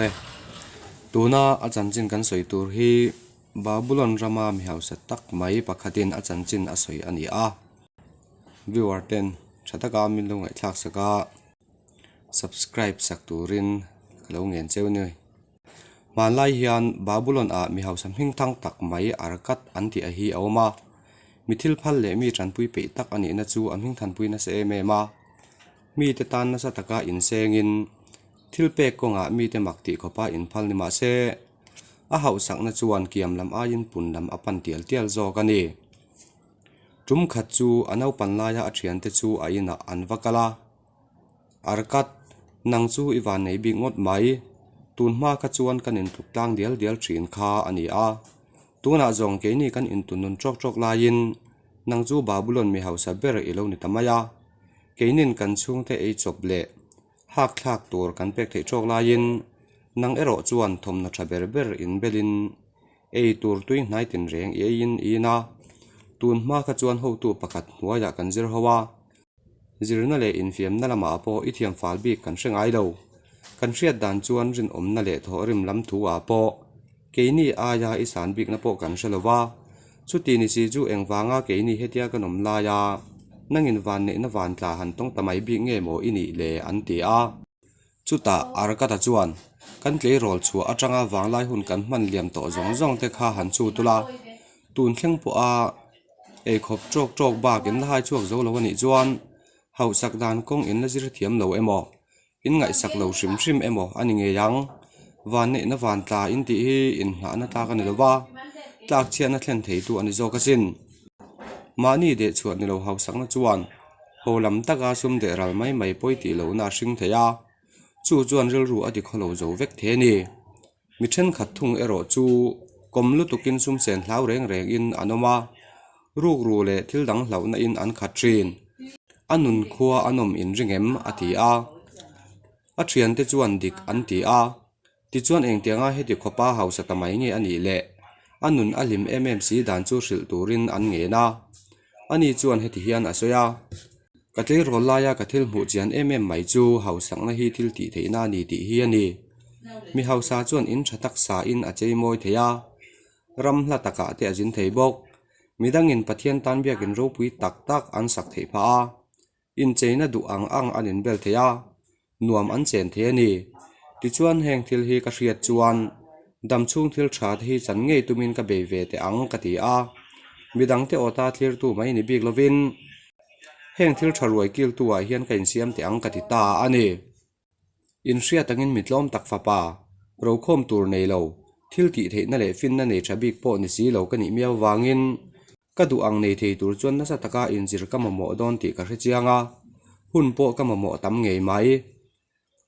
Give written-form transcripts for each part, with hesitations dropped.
Awle, tuna a chanchin kan sawi tur hi Babulon rama mi hausa tak mai pakhatin a chanchin a sawi a ni a. Viewer ten tha taka min lo ngaihthlak sak a, subscribe sak turin ka lo ngen cheu a ni. Hmanlai hian Babulon ah mi hausa hming thang tak mai Arkad an tih a hi a awm a. Mi thil phal leh mi tanpui peih tak a nihna chu a hming thanpui nasa em em a. Mite tan nasa taka insengin thil pek kawngah mite mak tih khawpa inphal ni mah se, a hauhsakna chuan kiam lam aiin pun lam a pan tial tial zawk a ni. Tum khat chu a naupan laia a thiante chu a inah an va kal a. Arkad, nang chu i van nei bik ngawt mai. Tun hma kha chuan kan intluk tlang dial dial thin kha a ni a. Tunah zawng keini kan intunnun tawk tawk laiin nang chu Babulon mi hausa ber i lo ni ta mai a. Keinin kan chhungte ei chawp leh hak thlak tur kan pek theih tawk laiin nang erawh chuan thawmhnaw tha ber ber inbelin ei tur tui hnai tinreng i eiin i in a. Tun hma kha chuan hotu pakhat hnuaiah kan zir ho a. Zirna leh infiamna lamah pawh i thiam fal bik kan hre ngai lo. Kan hriat dan chuan rinawmna leh thawhrim lam thu ah pawh keini aia i san bikna pawh kan hre lo va. Chuti ni si chu engvanga keini hetia kan awm laia nangin vanneihna van tla han tawng ta mai bik nge maw i nih le an ti a. Chutah Arkata chuan kan tleirawl chhuah atanga vanglai hun kan hman liam tawh zawng zawng te kha han chhut ula, tun thleng pawha eikhawp tawk tawk bak in la hai chhuak zo lo a nih chuan hauhsak dan kawng in la zir thiam lo emaw, in ngaihsak lo hrim hrim emaw a ni ngei ang. Vanneihna van tla in tih hi inngahna tlak a ni lo va, tlak chhiatna thlen theitu a ni zawk asin. Mahni dehchhuah ni lo hausakna chuan ho lam taka sum deh ral mai mai pawi tih lohna a hring thei a, chu chuan rilru a ti khawlo zo vek thei a ni. Mi thenkhat thung erawh chu kawm lutukin sum sen hlau reng rengin an awm a, rukru leh thil dang hlauhna in an khat thin. A nun khua a nawm inring em? a ti a. A thiante chuan dik an ti a. Tichuan engtianga heti khawpa hausa ta mai nge a nih le? A nun a hlim em em si dan chu hrilh turin an ngen a. Ani chuan heti hian a sawi a, Ka tleirawl laia ka thil hmuh chian em em mai chu hausakna hi thil tih theihna a ni tih hi a ni. Mi hausa chuan in tha tak sain a chei mawi thei a, ram hla takah te a zin thei bawk. Midangin Pathian tan biakin ropui tak tak an sak theih phah a. Incheina duh ang ang an inbel thei a, nuam an chen thei a ni. Tichuan heng thil hi ka hriat chuan dam chhung thil tha te hi chan ngei tumin ka bei ve teh ang ka ti a. Midangte awta thlirtu mai ni bik lovin heng thil tha ruai kiltu ah hian ka insiam teh ang ka ti ta a ni. Inhriat angin mi tlawm tak fapa, rokhawm tur nei lo, thil tih theihna leh finna nei tha bik pawh ni si lo ka nih miau vangin ka duh ang nei thei tur chuan nasa taka inzir ka mamawh dawn tih ka hre chiang a, hun pawh ka mamawh tam ngei mai.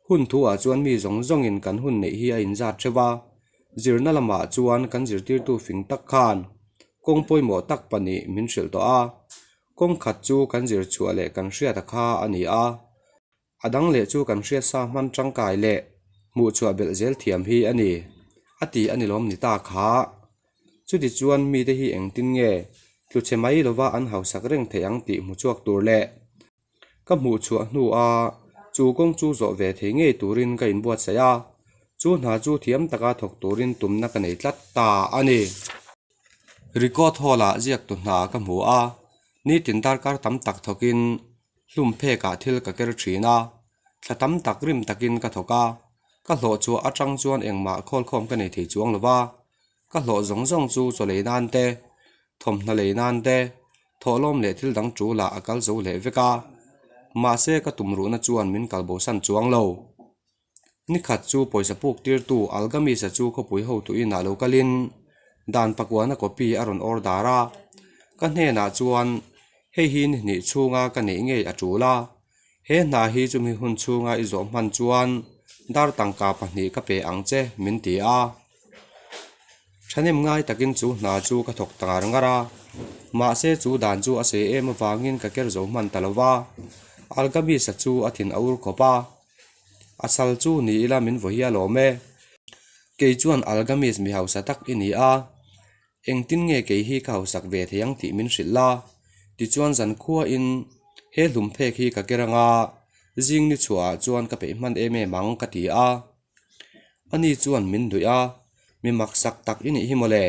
Hun thu ah chuan mi zawng zawngin kan hun neih hi a inzat theuh a, zirna lamah chuan kan zirtirtu fing tak khan kawng pawimawh tak pahnih min hrilh tawh a, kawng khat chu kan zir chhuah leh kan hriat a kha a ni a. A dang leh chu kan hriatsa hman tangkai leh hmuh chhuah belh zel thiam hi a ni, a ti a ni lawm ni ta kha. Chuti chuan mite hi engtin nge tlu chhe mai lova an hausak reng theih ang tih hmu chhuak tur leh ka hmuh chhuah hnua chu kawng chu zawh ve thei ngei turin ka inbuatsaih a, chu hna chu thiam taka thawk turin tumna ka nei tlat ta a ni. Record hall-ah ziaktu hna ka hmu a, nitin darkar tam tak thawkin Hlum phekah thil ka ker thin a, thla tam tak rim takin ka thawk a, ka hlawh chhuah atang chuan engmah khawlkhawm ka nei thei chuang lo va, ka hlawh zawng zawng chu chaw lei nan te, thawmhnaw lei nan te, thawhlawm leh thil dang tulah a kal zo leh vek a, mahse ka tumruhna chuan min kalbosan chuang lo. Nikhat chu pawisa puk tirtu Algamisa chu khawpui hotu inah lo kalin dan pakuana copy a rawn order a. Ka hnenah chuan hei hi ni hnih chhunga ka neih ngei a tul a, he hna hi chumi hun chhunga i zawh hman chuan dar tangka pahnih ka pe ang che min ti a. Thahnem ngai takin chu hna chu ka thawk ta ngar ngar a, mahse chu dan chu a sei em avangin ka ker zo hman ta lo va, Algamisa chu a thin a ur khawp a. A sal chu ni ila min vaw hi a lawm e. Kei chuan Algamis mi hausa tak i ni a, engtin nge kei hi ka hausak ve thei ang tih min hrilh la. Tichuan zankhuain he hlum phek hi ka ker anga zing ni chhuahah chuan ka peih hman em em ang ka ti a. Ani chuan min duih a, Mi maksak tak i nih hi mawle,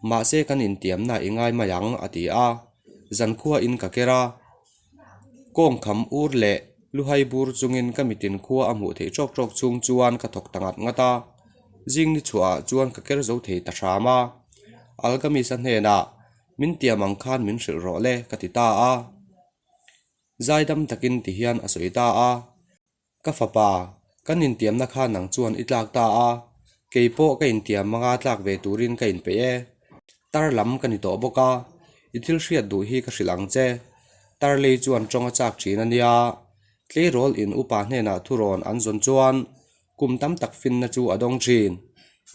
mahse kan intiamna i ngai mai ang, a ti a. Zankhuain ka ker a, kawngkham ur leh luhai bur chungin ka mitin khua a hmuh theih ṭawk ṭawk chhung chuan ka thawk ta ngat ngat a. Zing ni chhuahah chuan ka ker zo thei ta hram a. Algamis-a hnenah, Min tiam ang khan min hrilh rawh le, ka ti ta a. Zaidam takin ti hian a sawi ta a. Ka fapa, kan intiamna kha nang chuan i tlak ta a, kei pawh ka intiam anga tlak ve turin ka inpeih e. Tar lam ka ni tawh bawk a, i thil hriat duh hi ka hrilh ang che. Tar lei chuan tawng a chak thin a nia. Tleirawl in upa hnenah thurawn an zawn chuan kum tam tak finna chu a dawng thin.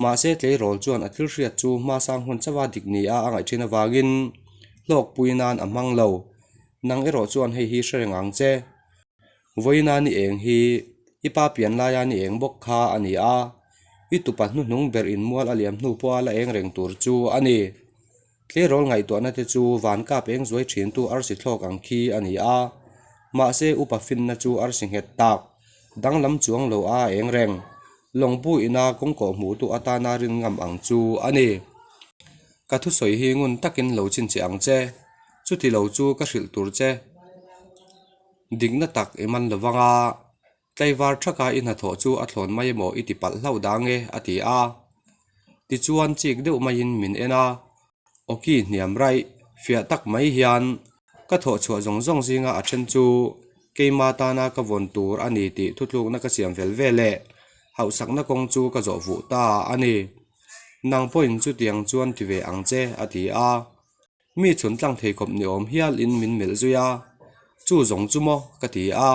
Mahse tleirawl chuan a thil hriat chu hma sang hun chauha dik nia a ngaih thin avangin hlawkpui nan a hmang lo. Nang erawh chuan hei hi hre reng ang che. Vawiina ni eng hi i pa pian laia ni eng bawk kha a ni a, i tupa hnuhnung ber in mual a liam hnu pawha la eng reng tur chu a ni. Tleirawl ngaihtuahna te chu van kap eng zuai thintu arsi thlawk ang khi a ni a, mahse upa finna chu arsi nghet tak, danglam chuang lo a eng reng, lawngpu ina kawngkawh hmuhtu atana rin ngam ang chu a ni. Ka thusawi hi ngun takin lo chhinchhiah ang che, chuti lo chu ka hrilh tur che. Dikna tak i man lo vang a, tlaivar thaka i hnathawh chu a thlawn mai emaw i ti palh hlauh dang e, a ti a. Tichuan chik deuh maiin min en a, awki hniam raih, fiah tak mai hian ka thawh chhuah zawng zawng zinga a then chu keima tana ka vawn tur a ni tih thutlukna ka siam fel ve leh hauhsakna kawng chu ka zawh vuh ta a ni. Nang pawhin chutiang chuan ti ve ang che, a ti a. Mi chhun tlang thei khawp ni awm hialin min melh zui a, Chu zawng chu maw? ka ti a.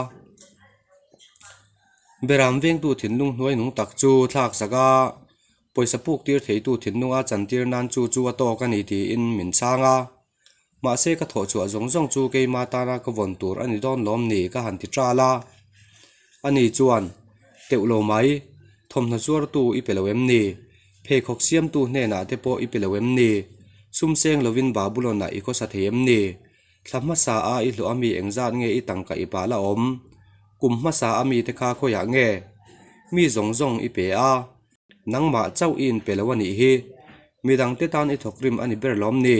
Beram vengtu thinlung hnuai nung tak chu thlak sak a, pawisa puk tir theitu thinlunga chantir nan chu chu a tawk a ni tiin min chhang a. Mahse ka thawh chhuah zawng zawng chu keima tana ka vawn tur a ni dawn lawm ni ka han ti ṭal a. Ani chuan, Teuh lo mai, thawmhnaw zuartu i pe lo em ni? Pheikhawk siamtu hnenah te pawh i pe lo em ni? Sum seng lovin Babulon-ah i khawsa thei em ni? Thla hmasa a i hlawh ami engzat nge i tangka i pah la awm? Kum hmasa a mite kha khawiah nge? Mi zawng zawng i pe a, nangmah chauh i inpe lo a nih hi. Midangte tan i thawkrim a ni ber lawm ni?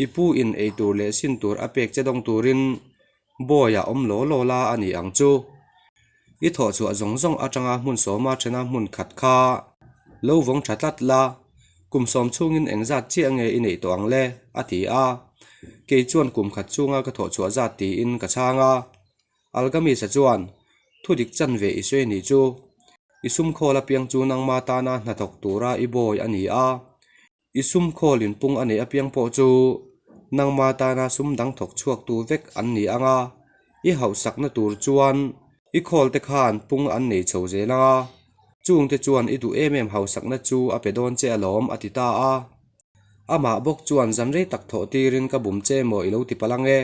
I pu in eitur leh sin tur a pek che dawng turin Bawiah awm law law la a ni ang chu. I thawh chhuah zawng zawng atanga hmun sawma thena hmun khat kha lo vawng tha tlat la, kum sawm chhungin engzat chiah nge i neih tawh ang le? a ti a. Kei chuan kum khat chhunga ka thawh chhuah zat tiin ka chhang a. Algamisa chuan, Thu dik chan ve i sawi nih chu. I sum khawl apiang chu nangma tana hnathawk tura i bawi a ni a. I sum khawl inpung a neih apiang pawh chu nangma tana sum dang thawk chhuaktu vek an ni ang a, i hauhsakna tur chuan i khawl te khan pung an nei chho zel ang a, chungte chuan i duh em em hauhsakna chu a pe dawn che alawm a ti ta a. Amah bawk chuan zan rei tak thawh tirin ka bum che maw i lo ti palh ang e.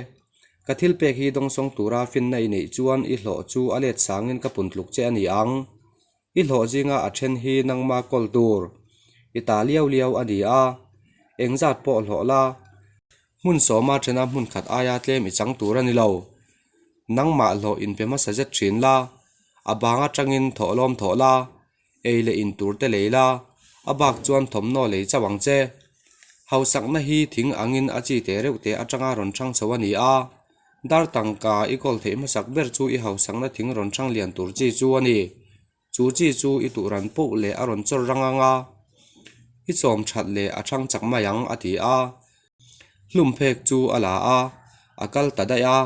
Ka thil pek hi dawngsawng tura finna i neih chuan i hlawh chu a let sangin ka pun tluk che a ni ang. I hlawh zinga a then hi nangma kawl tur i ta liau liau a ni a, engzat pawh hlawh la, hmun sawma thena hmun khat aia tlem i chang tur a ni lo. Nangmah hlawh inpe hmasa zet thin la, a bang atangin thawh lawm thawh la, ei leh in tur te lei la, a bak chuan thawmhnaw lei chauh ang che. Hausakna hi thing angin a chi te reuh te atanga rawn thang chho a ni a, Dar tangka i kawl theih hmasak ber chu i hausakna thing rawn thang lian tur chi chu a ni. Chu chi chu i tuh ran poh leh a rawn chawr rang ang a, i chawm that leh a thang chak mai ang a ti a. Hlum phek chu a la a, a kal ta daih a.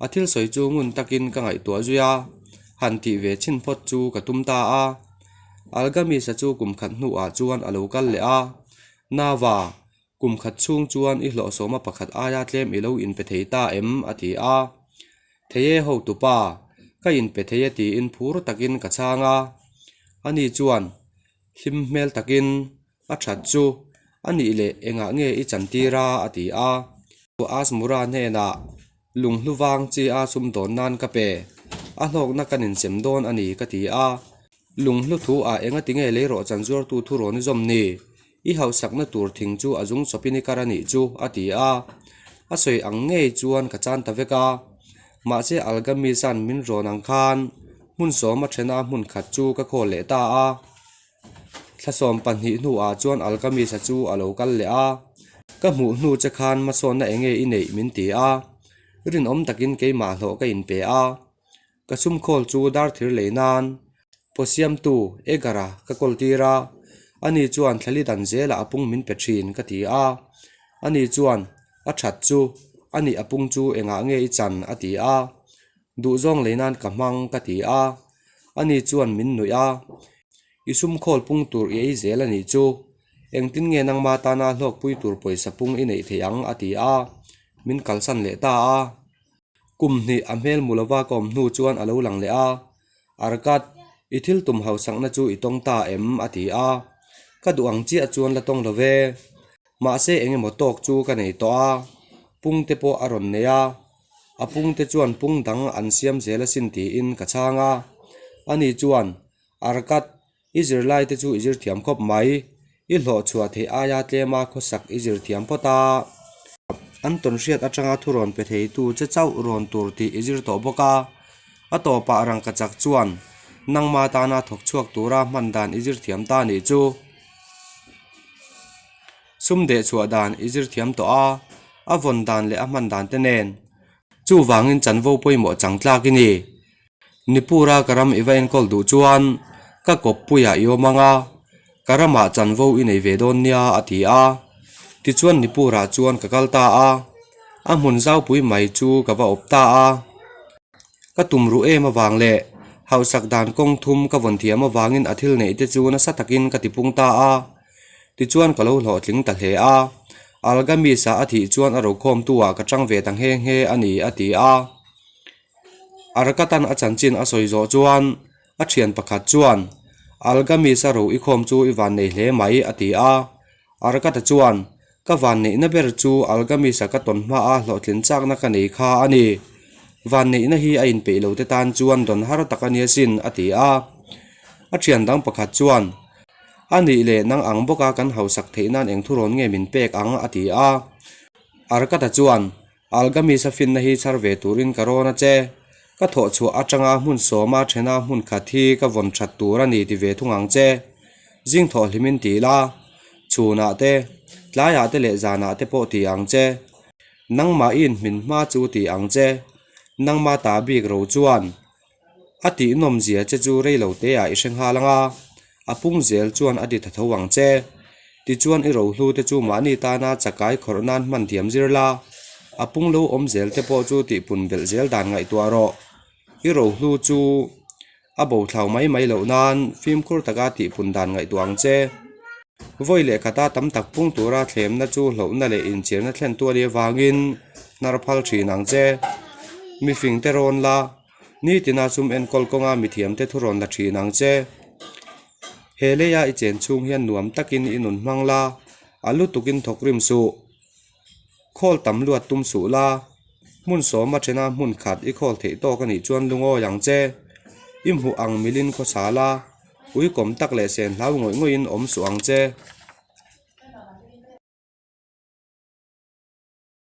A thil sawi chu ngun takin ka ngaihtuah zui a, han tih ve chhin phawt chu ka tum ta a. Algamisa chu kum khat hnuah chuan a lo kal leh a, Nava, Kum khat chhung chuan i hlawhsawma pakhat aia tlem i lo inpe thei ta em? a ti a. Thei e hotupa, ka inpe thei e tiin phur takin ka chhang a. Ani chuan hlim hmel takin, A that chu, a nih leh engah nge i chantir a? a ti a. Asmura hnenah Lunghlu vang chi a sumdawn nan ka pe, a hlawkna kan insem dawn a ni ka ti a. Lunghlu thu ah enga tinge lei rawh chan zuartu thu rawn i zawm ni? I hausakna tur thing chu a zung chawpin i kar a nih chu, a ti a. A sawi ang ngei chuan ka chan ta vek a. Mahse Algamisan min rawn ang khan hmun sawm a then a hmun khat chu ka khawl leh ta a. Thla 12 hnuah chuan Alchemist-a chu a lo kal leh a, Ka hmuh hnu che khan hmasawnna eng nge i neih min ti a, rinawm takin keimah hlawh ka inpe a, ka sumkhawl chu dar thir lei nan pawsiamtu Egar-a ka kawl tir a, ani chuan thlali dan zelah a pung min pe thin ka ti a, ani chuan a that chu anih a pung chu engah nge i chan a ti a, duhzawng lei nan ka hmang ka ti a, ani chuan min nuih a, i sumkhawl pung tur i ei zel a nih chu, engtin nge nangma tana hlawkpui tur pawisa pung i neih theih ang a ti a, min kalsan leh ta a. Kum hnih a hmel mu lova ka awm hnu chuan a lo lang leh a, Arkat, i thil tum hausakna chu i tawng ta em? a ti a. Ka duh ang chiah chuan la tawng lo ve. Mahse eng emaw tawk chu ka nei tawh a, pung te pawh a rawn nei a. A pung te chuan pung dang an siam zel asin tiin ka chhang a. Ani chuan, Arkat, I zirlai te chu i zir thiam khawp mai. I hlawh chhuah theih aia tlema khawsak i zir thiam phawt a. An tawnhriat atanga thu rawn pe theitu che chauh rawn tur tih i zir tawh bawk a. A tawpah rangka chak chuan nangma tana thawk chhuak tura hman dan i zir thiam ta nih chu. Sum deh chhuah dan i zir thiam tawh a, a vawn dan leh a hman dan te nen. Chuvangin chanvo pawimawh chang tlak i ni. Nipura ka ram i va enkawl duh chuan ka kawppuiah i awm ang a, ka ramah chanvo i nei ve dawn nia a ti a. Tichuan Nipurah chuan ka kal ta a, a hmun zaupui mai chu ka va awp ta a. Ka tum ruh em avang leh hausak dan kawng thum ka vawn thiam avangin a thil neih te chu nasa takin ka tipung ta a. Tichuan ka lo hlawhtling ta hle a, Algamis-a a thih chuan a rokhawmtu ah ka chang ve ta nghe nghe a ni a ti a. Arkatan a chanchin a sawi zawh chuan a thian pakhat chuan, Algamis-a ro i khawm chu i van nei hle mai, a ti a. Arkata chuan, Ka van neihna ber chu Algamis-a ka tawn hmaa hlawhtlin chakna ka nei kha a ni. Van neihna hi a inpeih lo te tan chuan dawn har tak a nia sin, a ti a. A thian dang pakhat chuan, A nih leh nang ang bawka kan hausak theih nan eng thurawn nge min pek ang, a ti a. Arkata chuan, Algamis-a finna hi chhar ve turin ka rawn a che. Ka thawh chhuah atanga hmun sawma thena hmun khat hi ka vawn that tur a ni ti ve thung ang che. Zing thawh hlimin ti la, chhunah te, tlaiah te leh zanah te pawh ti ang che. Nangmah i inhmin hma chu ti ang che. Nangma ta bik ro chuan A tihnawmzia che chu rei lo te ah i hre nghal ang a, a pung zel chuan a ti tha tho ang che. Tichuan i rohlu te chu mahni tana chakai khawrh nan hman thiam zir la, a pung lo awm zel te pawh chu tihpun belh zel dan ngaihtuah rawh. I rohlu chu a bo thlau mai mai loh nan fimkhur taka tihpun dan ngaihtuah ang che. Vawi leh khata tam tak pung tura thlemna chu hlauhna leh inchirna thlen tu a nih avangin hnar phal thin ang che. Mifing te rawn la. Nitina sum enkawl kawnga mithiamte thu rawn la thin ang che. He leia i chen chhung hian nuam takin i nun hmang la, a lutukin thawk rim suh. Khawl tam luat tum suh la, hmun sawma thena hmun khat i khawl theih tawk a nih chuan lungawi ang che. I hmuh ang milin khawsa la, uikawm tak leh sen hlau ngawih ngawihin awm suh ang che.